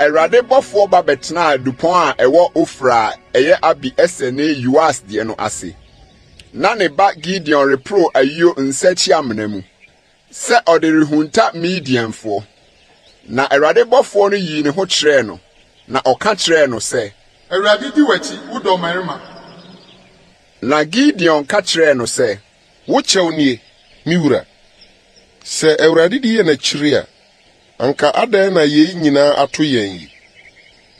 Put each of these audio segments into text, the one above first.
Awurade bɔfoɔ ba bɛtenaa dupɔn a ɛwɔ Ofra a ɛyɛ Abi-Eser ne Yoas deɛ no ase. Ná ne ba Gideon reporow ayuo nsa-kyi-amena mu, sɛ ɔde rehunta Midianfoɔ. Na Awurade bɔfoɔ no yii ne ho kyerɛɛ no, na ɔka kyerɛɛ no sɛ. Awurade di w'akyi, wo dɔmmarima. Na Gideon ka kyerɛɛ no sɛ. Wo kyɛw nie, me wura. Sɛ Awurade di yɛn akyiri a, anka adɛn na yei nyinaa ato yɛn yi?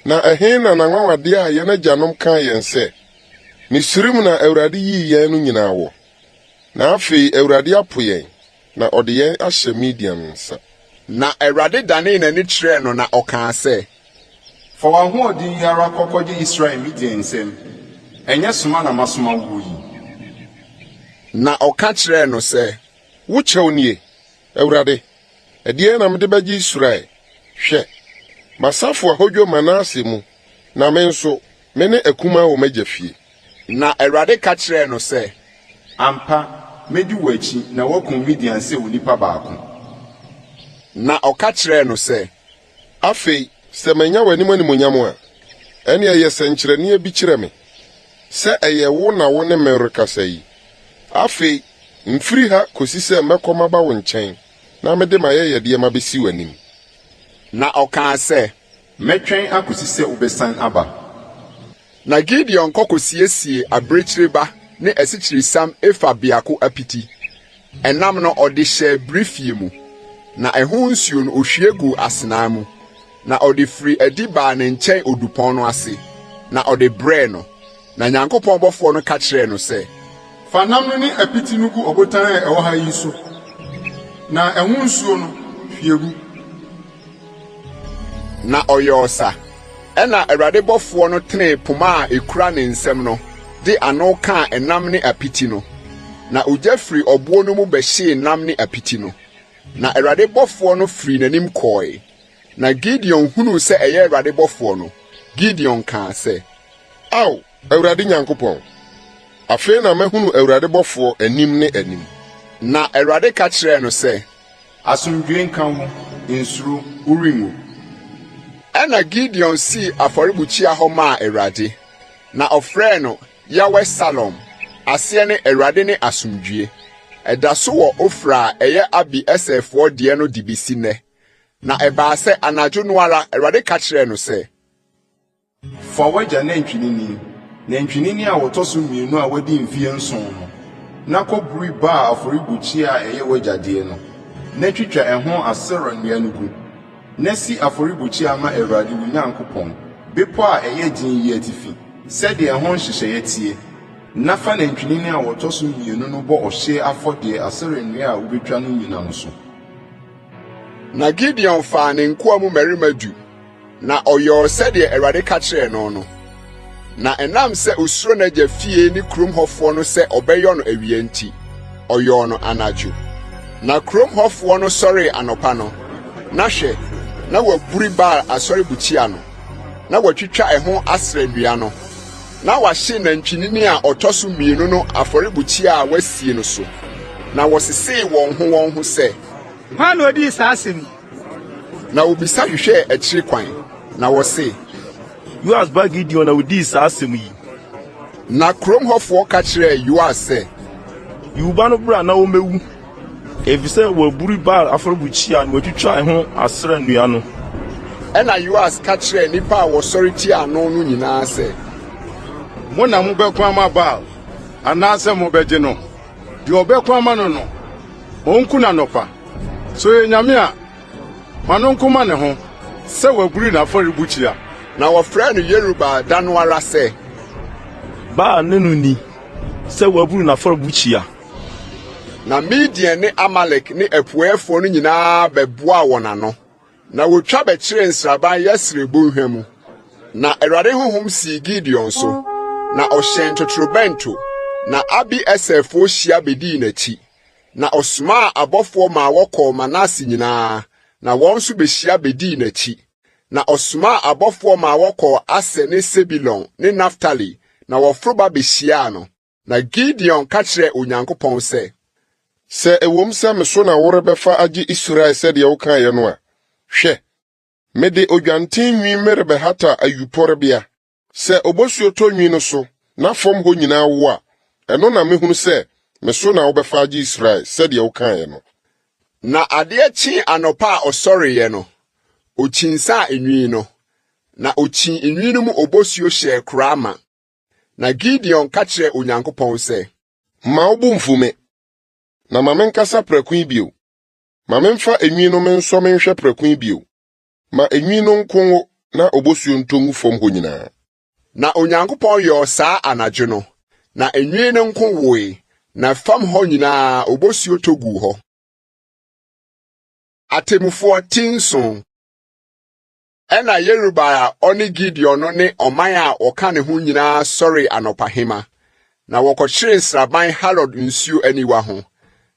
Na ɛhe na n'anwanwadeɛ a yɛn agyanom kaa yɛn sɛ, 'Misraim na Awurade yii yɛn' no nyinaa wɔ? Na afei Awurade apo yɛn, na ɔde yɛn ahyɛ Midian nsa. Na Awurade danee n'ani kyerɛɛ no na ɔkaa sɛ. Fa w'ahoɔden yi ara kɔ kɔgye Israel Midian nsam. Ɛnyɛ soma na masoma woɔ yi? Na ɔka kyerɛɛ no sɛ. Wo kyɛw nie, Awurade, ɛdeɛn na mede bɛgye Israel? Hwɛ, m'asafo ahodwo Manase mu, na me nso, mene akumaa wɔ m'agya fie. Na Awurade ka kyerɛɛ no sɛ. Ampa, mɛdi wo akyi na woakum Midian sɛ onipa baako. Na ɔka kyerɛɛ no sɛ. Afei sɛ manya w'anim animuonyam a, ɛnneɛ yɛ sɛnkyerɛnneɛ bi kyerɛ me sɛ ɛyɛ wo na wo ne me rekasa yi. Afei mfiri ha kɔsi sɛ mɛkɔ maba wo nkyɛn na mede m'ayɛyɛdeɛ mabɛsi w'anim. Na ɔkaa sɛ. Mɛtwɛn akɔsi sɛ wobɛsan aba. Na Gideon kɔ kosiesiee abirekyiri ba ne asikyiresiam efa biako apiti. Ɛnam no, ɔde hyɛɛ birifie mu, na ɛho nsuo no, ohwie guu asenaa mu. Na ɔde firii adi baa ne nkyɛn odupɔn no ase, na ɔde brɛɛ no. Na Nyankopɔn bɔfoɔ no ka kyerɛɛ no sɛ. Fa nam no ne apiti no gu ɔbotan a ɛwɔ ha yi so, na ɛho nsuo no, hwie gu. Na ɔyɔɔ sa. Ɛnna Awurade bɔfoɔ no tenee poma a ekura ne nsam no de ano kaa ɛnam ne apiti no, na ogya firii ɔboɔ no mu bɛhyee nam ne apiti no. Na Awurade bɔfoɔ no firii n'anim kɔe. Na Gideon hunuu sɛ ɛyɛ Awurade bɔfoɔ no, Gideon kaa sɛ. Ao, Awurade Nyankopɔn, afei na mahunu Awurade bɔfoɔ anim ne anim! Na Awurade ka kyerɛɛ no sɛ. Asomdwoe nka wo, nsuro, worenwu. Ɛnna Gideon sii afɔrebukyia hɔ maa Awurade, na ɔfrɛɛ no Yahweh-Salom, aseɛ ne Awurade ne asomdwoe. Ɛda so wɔ Ofra a ɛyɛ Abi-Eserfoɔ deɛ no de besi nnɛ. Na ɛbaa sɛ anadwo no ara Awurade ka kyerɛɛ no sɛ. Fa w'agya nantwinini, nantwinini a ɔtɔ so mmienu a wadi mfeɛ nson no, na kɔburi Baal afɔrebukyia a ɛyɛ w'agya deɛ no, na twitwa ɛho Asera nnua no gu. Na si afɔrebukyia ma Awurade wo Nyankopɔn, bepɔ a ɛyɛ den yi atifi, sɛdeɛ ɛho nhyehyɛeɛ teɛ, na fa nantwinini a ɔtɔ so mmienu no bɔ ɔhyeɛ afɔdeɛ Asera nnua a wobɛtwa no nnyina no so. Na Gideon faa ne nkoa mu mmarima du, Na ɔyɔɔ sɛdeɛ Awurade ka kyerɛɛ no no. Na ɛnam sɛ osuro n'agya fie ne kurom hɔfoɔ no sɛ ɔbɛyɔ no awia nti, ɔyɔɔ no anadwo. Na kurom hɔfoɔ no sɔree anɔpa no, na hwɛ, na wɔaburi Baal asɔrebukyia no, na wɔatwitwa ɛho Asera nnua no, na wɔahye nantwinini a ɔtɔ so mmienu no afɔrebukyia a wɔasie no so. Na wɔsesee wɔn ho wɔn ho sɛ. Hwan na odii saa asɛm yi? Na wobisa hwehwɛɛ akyiri kwan, na wɔse. Yoas ba Gideon na odii saa asɛm yi. Na kurom hɔfoɔ ka kyerɛɛ Yoas sɛ. Yi wo ba no bra na ommewu, efisɛ waburi Baal afɔrebukyia na watwitwa ɛho Asera nnua no. Ɛnna Yoas ka kyerɛɛ nnipa a wɔsɔre tiaa no no nyinaa sɛ. Mo na mobɛko ama Baal, anaasɛ mobɛgye no? Deɛ ɔbɛko ama no no, onku no anɔpa. Sɛ ɔyɛ nyame a, ma no nko mma ne ho sɛ waburi n'afɔrebukyia. Na wɔfrɛɛ no Yerubaal da no ara sɛ. Baal ne no nni, sɛ waburu n'afɔrebukyia. Na Midian ne Amalek ne Apueeɛfoɔ no nyinaa bɛboaa wɔn ano, na wɔtwa bɛkyeree nsraban Yesreel bɔnhwa mu. Na Awurade honhom sii Gideon so, na ɔhyɛn totorobɛnto, na Abi-Eserfoɔ hyia bɛdii n'akyi. Na ɔsomaa abɔfoɔ maa wɔkɔɔ Manase nyinaa, na wɔn nso bɛhyia bɛdii n'akyi. Na ɔsomaa abɔfoɔ maa wɔkɔɔ Aser ne Sebulon ne Naftali, na wɔforo ba bɛhyiaa no. Na Gideon ka kyerɛɛ Onyankopɔn sɛ. Sɛ ɛwom sɛ me so na worebɛfa agye Israel sɛdeɛ wokaeɛ no a, hwɛ! Mede odwanten nwi merebɛhata ayuporebea. Sɛ obosuo tɔ nwi no so na fam hɔ nyinaa wo a, ɛno na mɛhunu sɛ me so na wobɛfa agye Israel sɛdeɛ wokaeɛ no. Na adeɛ kyee anɔpa a ɔsɔreeɛ no, ɔkyinsaa nwi no, na okyii nwi no mu obosuo hyɛɛ koraa ma. Na Gideon ka kyerɛɛ Onyankopɔn sɛ. Mma wo bo mmfu me, na ma menkasa prɛko yi bio. Ma memfa enwi no mensɔ menhwɛ prɛko yi bio. Ma enwi no nko nwo na obosuo ntɔ ngu fam hɔ nyinaa. Na Onyankopɔn yɔɔ saa anadwo no, na enwi no nko woe, na fam hɔ nyinaa obosuo tɔ guu hɔ. Atemmufoɔ ti nson. Ɛnna Yerubaal a ɔne Gideon no ne ɔman a wɔka ne ho nyinaa sɔree anɔpahema, na wɔkɔkyeree nsraban Harod nsuo aniwa ho.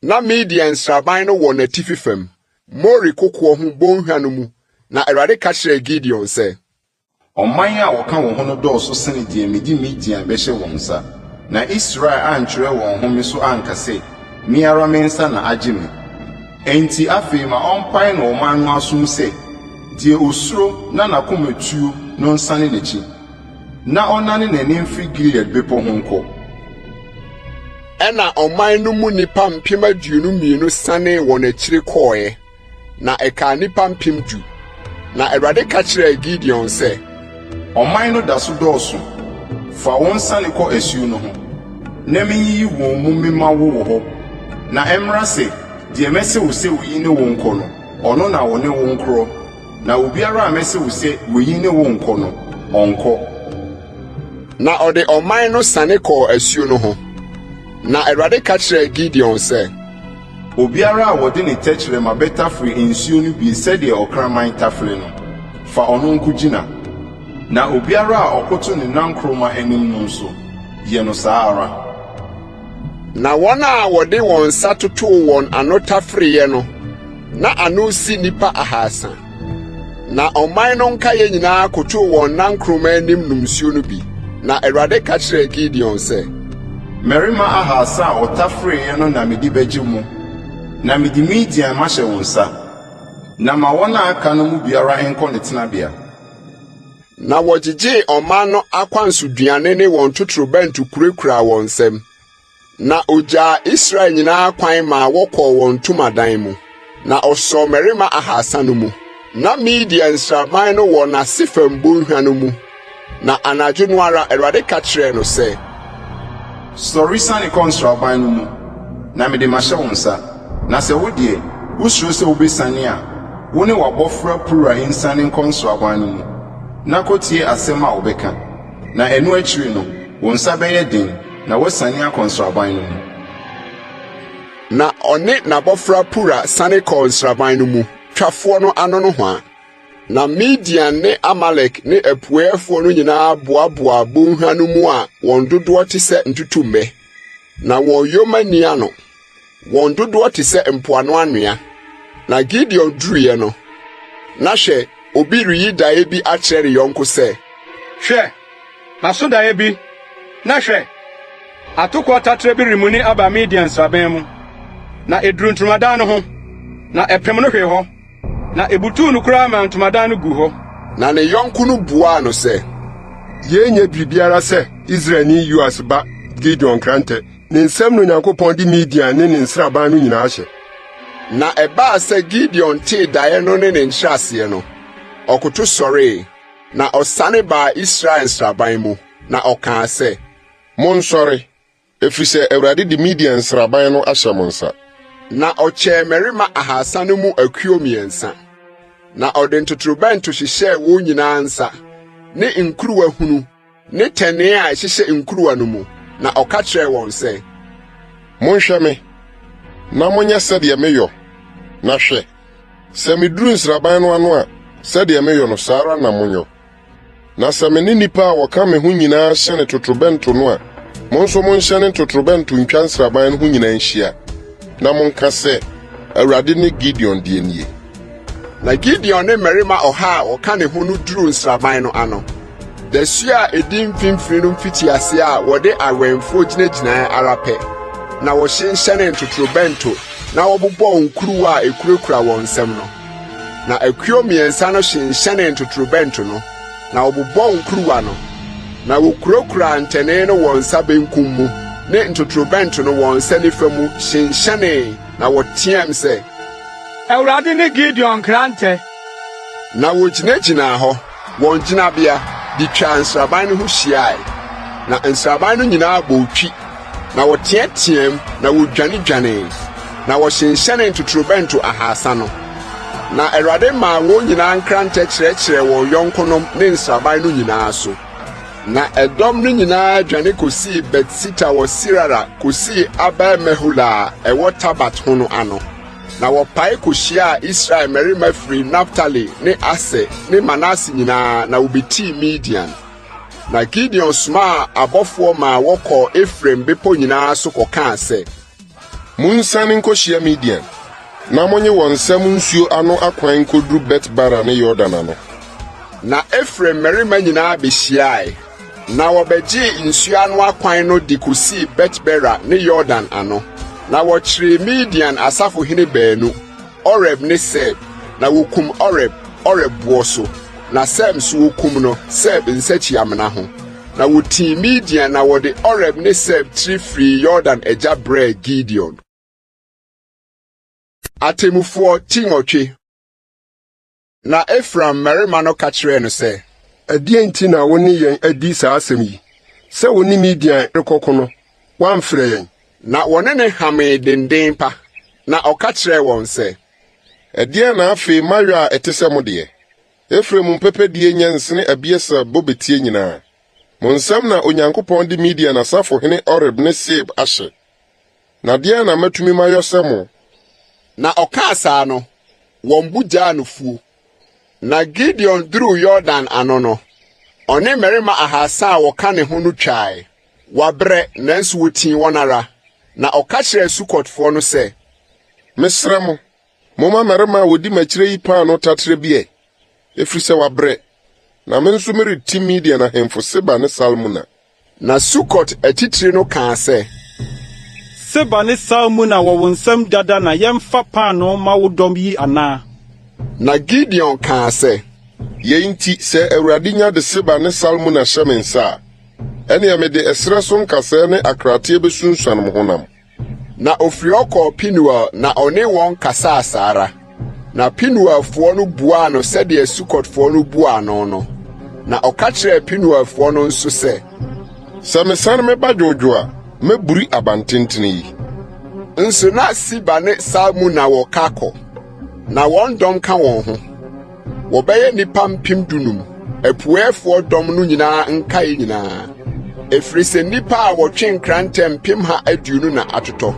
Na Midian nsraban no wɔ n'atifi fam, More kokoɔ ho bɔnhwa no mu. Na Awurade ka kyerɛɛ Gideon sɛ. Ɔman a wɔka wo ho no dɔɔso sene deɛ mede Midian bɛhyɛ wɔn nsa. Na Israel antwerɛ wɔn ho me so anka sɛ, 'Me ara me nsa na agye me. Enti afei ma ɔmpae no ɔman no asom sɛ, 'Deɛ ɔsuro na n'akoma tuo no nsane n'akyi, na ɔnnane n'ani mfiri Gilead bepɔ ho nkɔ. Ɛnna ɔman no mu nnipa 22,000 sanee wɔn akyiri kɔeɛ, na ɛkaa nnipa 10,000. Na Awurade ka kyerɛɛ Gideon sɛ. Ɔman no da so dɔɔso. Fa wɔn siane kɔ asuo no ho, na menyiyi wɔn mu memma wo wɔ hɔ. Na ɛmmra sɛ, deɛ mɛse wo sɛ oyi ne wo nkɔ no, ɔno na ɔne wo nkorɔ, na obiara a mɛse wo sɛ oyi ne wo nnkɔ no, ɔnnkɔ. Na ɔde ɔman no siane kɔɔ asuo no ho. Na Awurade ka kyerɛɛ Gideon sɛ. Obiara a wɔde ne tɛkyerɛma bɛtafere nsuo no bi sɛdeɛ ɔkraman tafere no, fa ɔno nko gyina. Na obiara a ɔkoto ne nankoroma anim no nso, yɛ no saa ara. Na wɔn a wɔde wɔn nsa totoo wɔn ano tafereeɛ no, na ano si nnipa ahasa. Na ɔman no nkaeɛ nyinaa kotoo wɔn nankoroma anim nom nsuo no bi. Na Awurade ka kyerɛɛ Gideon sɛ. Mmarima ahasa a wɔtafereeɛ no na mede bɛgye mo, na mede Midian mahyɛ wo nsa. Na ma wɔn a aka no mu biara nkɔ ne tenabea. Na wɔgyegyee ɔman no akwansoduane ne wɔn totorobɛnto kurakuraa wɔn nsam. Na ogyaa Israel nyinaa kwan maa wɔkɔɔ wɔn ntomadan mu. Na ɔsɔɔ mmarima ahasa no mu. Na Midian nsraban no wɔ n'ase fam bonhwa no mu. Na anadwo no ara Awurade ka kyerɛɛ no sɛ. Sɔre siane kɔ nsraban no mu, na mede mahyɛ wo nsa. Na sɛ wo deɛ, wusuro sɛ wubesiane a, wo ne w'abɔfra Pura nsiane nkɔ nsraban no mu, na kotie asɛm a wɔbɛka. Na ɛno akyiri no, wo nsa bɛyɛ den na woasiane akɔ nsraban no mu. Na ɔne n'abɔfra Pura siane kɔɔ nsraban no mu, twafoɔ no ano nohoa. Na Midian ne Amalek ne Apueeɛfoɔ no nyinaa boaboaa bonhwa no mu a wɔn dodoɔ te sɛ ntutummɛ, na wɔn yoma nni ano. Wɔn dodoɔ te sɛ mpoano anwea. Na Gideon duruiɛ no, na hwɛ, obi reyi daeɛ bi akyerɛ ne yɔnko sɛ. Hwɛ, maso daeɛ bi, na hwɛ, atokoɔ taterɛ bi remuni aba Midian nsraban mu, na eduruu ntomadan no ho, na ɛpem no hwee hɔ. Na ebutuw no koraa maa ntomadan no guu hɔ. Na ne yɔnko no buaa no sɛ, Yei nyɛ biribiara sɛ Israelni Yoas ba Gideon nkrantɛ. Ne nsam na Onyankopɔn de Midian ne ne nsraban no nyinaa ahyɛ. Na ɛbaa sɛ Gideon tee daeɛ no ne ne nkyerɛaseɛ no, ɔkoto sɔree, na ɔsane baa Israel nsraban mu, na ɔkaa sɛ. Monsɔre, Efisɛ Awurade de Midian nsraban no ahyɛ mo nsa. Na ɔkyɛɛ mmarima ahasa no mu akuo mmiɛnsa, na ɔde ntotorobɛnto hyehyɛɛ wɔn nyinaa nsa, ne nkuruwa hunu ne tɛnee a ɛhyehyɛ nkuruwa no mu, na ɔka kyerɛɛ wɔn sɛ. Monhwɛ me, na monyɛ sɛdeɛ meyɔ, na hwɛ, sɛ meduru nsraban no ano a, sɛdeɛ meyɔ no, saa ara na monyɔ. Na sɛ me ne nnipa a wɔka me ho nyinaa hyɛne totorobɛnto no a, mo nso monhyɛne ntotorobɛnto ntwa nsraban no ho nyinaa nhyia, na monka sɛ, 'Awurade ne Gideon deɛ nie! Na Gideon ne mmarima ɔha a wɔka ne ho no duruu nsraban no ano, dasuo a edi mfimfini no mfitiase a wɔde awɛmfoɔ gyinagyinae ara pɛ, na wɔhyenhyɛnee ntotorobɛnto na wɔbobɔɔ nkuruwa a ekurakura wɔn nsam no. Na akuo mmiɛnsa no hyenhyɛnee ntotorobɛnto no, na wɔbobɔɔ nkuruwa no. Na wokurakura ntɛnee no wɔn nsa benkum mu ne ntotorobɛnto no wɔn nsa nifa mu hyenhyɛnee, na wɔteɛɛm sɛ, Awurade ne Gideon nkrantɛ! Na wogyinagyinaa hɔ, wɔn gyinabea, de twaa nsraban no ho hyiae. Na nsraban no nyinaa bɔɔ twi, na wɔteɛteɛɛm na wodwanedwanee, na wɔhyenhyɛnee ntotorobɛnto ahaasa no. Na Awurade maa wɔn nyinaa nkrantɛ kyerɛkyerɛɛ wɔn yɔnkonom ne nsraban no nyinaa so. Na ɛdɔm no nyinaa dwane kosii Bet-Sita wɔ Serara kosii Abel-Mehola a ɛwɔ Tabat ho no ano. Na wɔpae kohyiaa Israel mmarima firii Naftali ne Aser ne Manase nyinaa na wobetii Midian. Na Gideon somaa abɔfoɔ maa wɔkɔɔ Efraim bepɔ nyinaa so kɔkaa sɛ, Munsiane nkohyia Midian, na monnye wɔn nsam nsuo ano akwan nkoduru Bet-Bara ne Yordan ano. Na Efraim mmarima nyinaa behyiae, na wɔbɛgyee nsuo ano akwan no de kosii Bet-Bara ne Yordan ano. Na wɔkyeree Midian asafohene baanu, Oreb ne Seeb, na wokum Oreb, Oreb boɔ so, na Seeb nso wokum no Seeb nsakyiamena ho. Na wotii Midian na wɔde Oreb ne Seeb tiri firii Yordan agya brɛɛ Gideon. Atemmufoɔ ti nwɔtwe. Na Efraim mmarima no ka kyerɛɛ no sɛ, Ɛdeɛn nti na wo ne yɛn adi saa asɛm yi? Sɛ wo ne Midian rekɔko no, woamfrɛ yɛn. Na wɔne no hamee denden pa. Na ɔka kyerɛɛ wɔn sɛ, Ɛdeɛn na afei mayɔ a ɛte sɛ mo deɛ? Efraim mpɛpɛdie nyɛ nsene Abieser bobetie nyinaa? Mo nsam na Onyankopɔn de Midian asafohene Oreb ne Seeb ahyɛ. Na deɛn na matumi mayɔ sɛ mo? Na ɔkaa saa no, wɔn bo gyaa no fuo. Na Gideon duruu Yordan ano no, ɔne mmarima ahaasa a wɔka ne ho no twae. Wɔabrɛ, nanso wotii wɔn ara. Na ɔka kyerɛɛ Sukotfoɔ no sɛ, Mesrɛ mo, momma mmarima a wɔdi m'akyire yi paanoo taterɛ bi ɛ, ɛfiri sɛ wɔabrɛ, na me nso mereti Midian ahemfo Seba ne Salmuna. Na Sukot atitire no kaa sɛ. Seba ne Salmuna wɔ wo nsam dada na yɛmfa paanoo mma wo dɔm yi anaa? Na Gideon kaa sɛ. Yei nti, sɛ Awurade nya de Seba ne Salmuna hyɛ me nsa a, ɛnneɛ mede ɛserɛ so nkasɛɛ ne akrateɛ bɛsunsuane mo honam. Na ɔfiri hɔ kɔɔ Penuel na ɔne wɔn kasaa saa ara. Na Penuelfoɔ no buaa no sɛdeɛ Sukotfoɔ no buaa no no. Na ɔka kyerɛɛ Penuelfoɔ no nso sɛ, Sɛ mesane meba dwoodwoo a, mɛburi abantentene yi. Nso na Seba ne Salmuna wɔ Karkor, na wɔn dɔm ka wɔn ho. Wɔbɛyɛ nnipa 15,000, apueeɛfoɔ dɔm no nyinaa nkaeɛ nyinaa, ɛfiri sɛ nnipa a wɔtwe nkrantɛ 120,000 na atotɔ.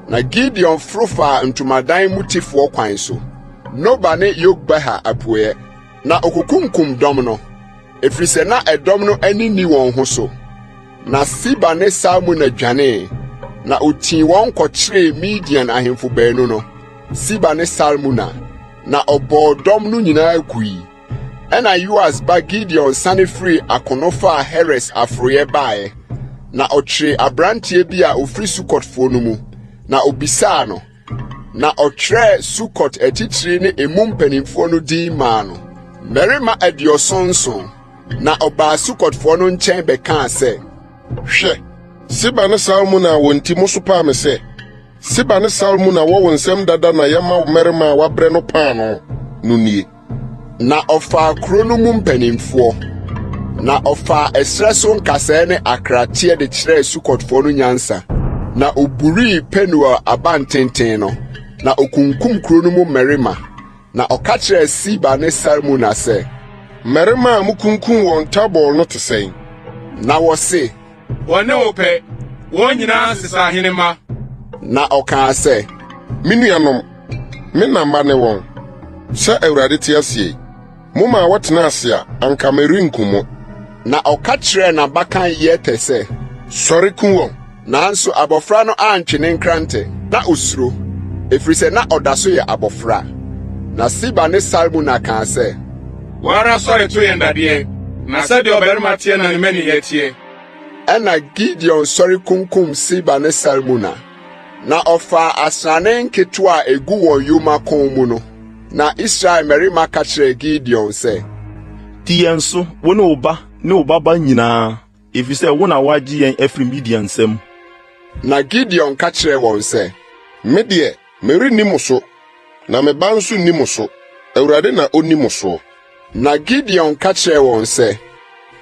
Na Gideon foro faa ntomadan mutefoɔ kwan so, Noba ne Yogbeha apueeɛ, na okokunkum dɔm no, ɛfiri sɛ na ɛdɔm no ani nni wɔn ho so. Na Seba ne Salmuna dwanee, na otii wɔn kɔkyeree Midian ahemfo baanu no, Seba ne Salmuna, na ɔbɔɔ dɔm no nyinaa gui. Ɛnna Yoas ba Gideon sane firii akono faa Heres aforoeɛ baeɛ, na ɔkyeree aberanteɛ bi a ɔfiri Sukotfoɔ no mu, na ɔbisaa no. Na ɔtwerɛɛ Sukot atitire ne emu mpanimfoɔ no din maa no, mmarima 77. Na ɔbaa Sukotfoɔ no nkyɛn bɛkaa sɛ, Hwɛ, Seba ne Salmuna a wɔn nti mosopaa me sɛ, Seba ne Salmuna wɔ wo nsam dada na yɛma wo mmarima a wɔabrɛ no paanoo no nie. Na ɔfaa kuro no mu mpanimfoɔ, na ɔfaa ɛserɛ so nkasɛɛ ne akrateɛ de kyerɛɛ Sukotfoɔ no nyansa. Na oburii Penuel abantenten no, na okunkum kuro no mu mmarima. Na ɔka kyerɛɛ Seba ne Salmuna sɛ, Mmarima a mukunkum wɔn Tabor no te sɛn? Na wɔse, Wɔne wo pɛ, wɔn nyinaa sesa ahenemma. Na ɔkaa sɛ, Me nuanom, me na mma ne wɔn. Sɛ Awurade te ase yi, momaa wɔtenaa ase a, anka merenku mo. Na ɔka kyerɛɛ n'abakan Yeter sɛ, Sɔre ku wɔn! Nanso abɔfra no antwe ne nkrantɛ, na osuro, ɛfiri sɛ na ɔda so yɛ abɔfra. Na Seba ne Salmuna kaa sɛ, Wo ara sɔre to yɛn dadeɛ, na sɛdeɛ ɔbarima teɛ na ne mmaninyɛ teɛ. Ɛnna Gideon sɔre kunkum Seba ne Salmuna, na ɔfaa asrane nketewa a egu wɔn yoma kɔn mu no. Na Israel mmarima ka kyerɛɛ Gideon sɛ, Di yɛn so, wo ne wo ba ne wo ba ba nyinaa, efisɛ wo na woagye yɛn afiri Midian nsam. Na Gideon ka kyerɛɛ wɔn sɛ, Me deɛ, merenni mo so, na me ba nso nni mo so. Awurade na onni mo soɔ. Na Gideon ka kyerɛɛ wɔn sɛ,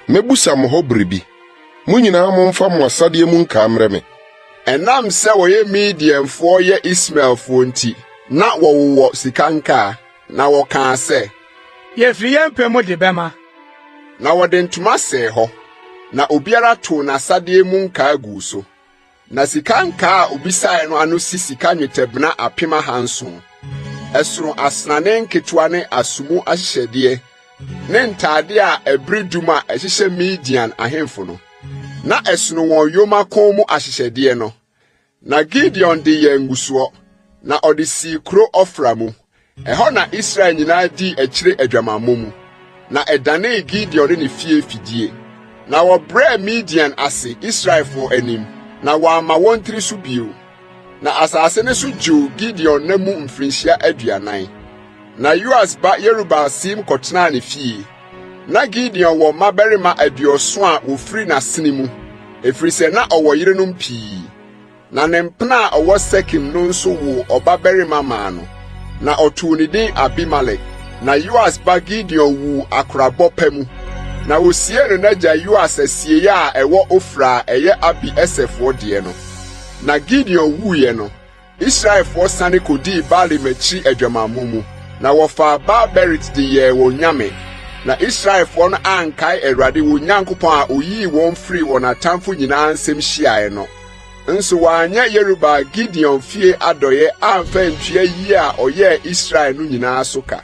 Mɛbisa mo hɔ biribi. Mo nyinaa momfa mo asadeɛ mu nkaa mmrɛ me. Ɛnam sɛ wɔyɛ Midianfoɔ yɛ Ismaelfoɔ nti, na wɔwowɔ sika nkaa, na wɔkaa sɛ, Yɛfiri yɛn pɛ mu de bɛma. Na wɔde ntoma sɛɛ hɔ, na obiara tow n'asadeɛ mu nkaa guu so. Na sika nkaa a obisae no ano si sika nnwetɛbena 7000. Ɛsono asrane nketewa ne asomu ahyehyɛdeɛ ne ntade a ɛbere dum a ɛhyehyɛ Midian ahemfo no. Na ɛsono wɔn yoma kɔn mu ahyehyɛdeɛ no. Na Gideon de yɛɛ ngusoɔ, na ɔde sii kuro Ofra mu. Ɛhɔ na Israel nyinaa dii akyire adwamammɔ mu, na ɛdanee Gideon ne ne fie fidie. Na wɔbrɛɛ Midian ase Israelfoɔ anim, na wɔamma wɔn tiri so bio. Na asase no so dwoo Gideon nna mu mfirinhyia 40. Na Yoas ba Yerubaal siim kɔtenaa ne fie. Na Gideon wɔ mmabarima 70 a wɔfiri n'asene mu, ɛfiri sɛ na ɔwɔ yerenom pii. Na ne mpena a ɔwɔ Sekem no nso woo ɔbabarima maa no, na ɔtoo ne din Abimelek. Na Yoas ba Gideon wuu akorabɔ pa mu, na wosiee no n'agya Yoas asiei a ɛwɔ Ofra a ɛyɛ Abi-Eserfoɔ deɛ no. Na Gideon wuiɛ no, Israelfoɔ sane kɔdii Baalim akyiri adwamammɔ mu, na wɔfaa Baal-Berit de yɛɛ wɔn nyame. Na Israelfoɔ no ankae Awurade wɔn Nyankopɔn a oyii wɔn firii wɔn atamfo nyinaa nsam hyiaeɛ no. Nso wɔanyɛ Yerubaal Gideon fie adɔeɛ amfa antua yie a ɔyɛɛ Israel no nyinaa so ka.